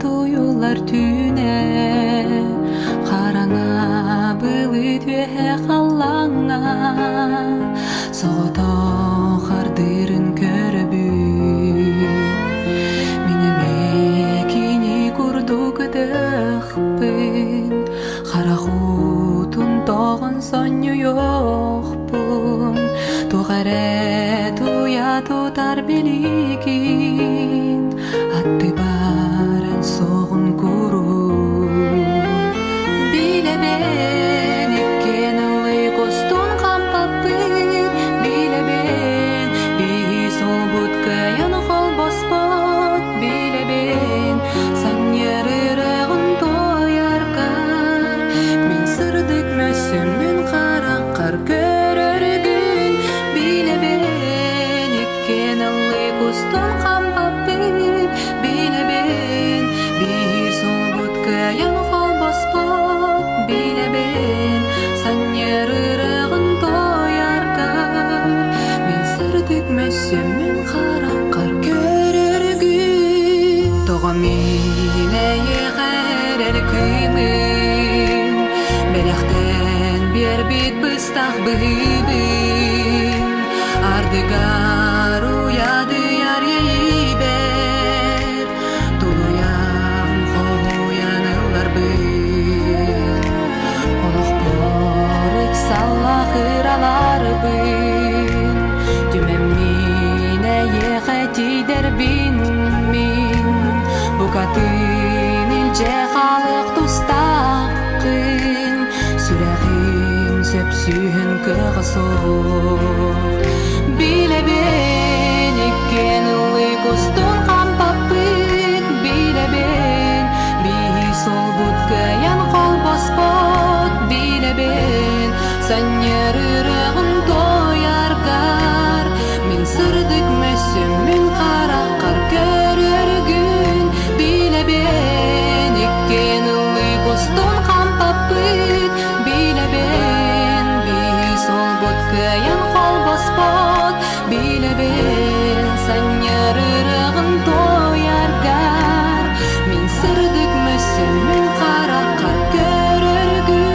туйуллар түүнэ, хараҥа былыт үөһэ халлааҥҥа соҕотох ардыырын көрөбүн. Мин эмиэ кини курдук ытыахпын, харах уутун тоҕон сонньуйуохпун, туох эрэ туйа тутар билигин аттыбар эн суоҕун куруук. Билэбин иккиэн ыллык устун хампаппыт, билэбин биһи суолбут кыайан холбоспот, билэбин санньыарыаҕын туойаргар мин сырдык мөссүммүн хараххар көрөргүн, билэбин иккиэн ыллык устун хампаппыт, билэбин биһи суолбут кыайан холбоспот, билэбин санньыарыаҕын туойаргар мин сырдык мөссүммүн хараххар көрөргүн. Тоҕо мин эйиэхэ эрэр кыымым бэлэхтэн биэрбит быстах быһыыбын ардыгар уйадыйар иэйиибэр тулуйан хоһуйан ылларбын олохпор ыксаллаах ыраларбын түмэммин эйиэхэ тиийдэрбин мин букатын илдьэ хаалыах тустааххын сүрэҕим сөпсүүһүн кыаҕа суох билэбин иккиэн ыллык устун хампаппыт билэбин биһи суолбут кыайан холбоспот билэбин санньыарыаҕын туойаргар мин сырдык мөссүммүн хараххар көрөргүн билэбин иккиэн ыллык устун хампаппыт билэбин биһи суолбут кыайан холбоспот билэбин санньыарыаҕын туойаргар мин сырдык мөссүммүн хараххар көрөргүн.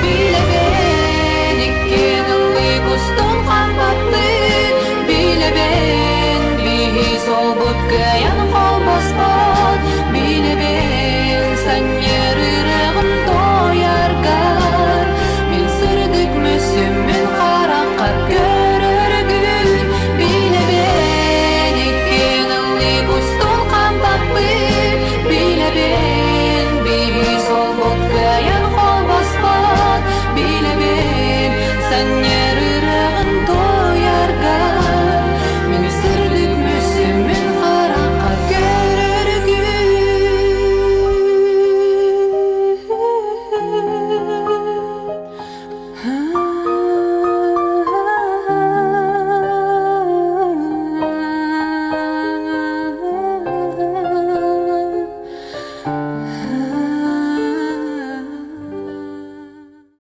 Билэбин иккиэн ыллык устун хампаппыт, билэбин биһи суолбут кыайан холбоспот, билэбин санньыарыаҕын туойаргар мин сырдык мөссүммүн хараххар көрөргүн, билэбин иккиэн ыллык устун хампаппыт, билэбин биһи суолбут кыайан холбоспот, билэбин санньыарыаҕын.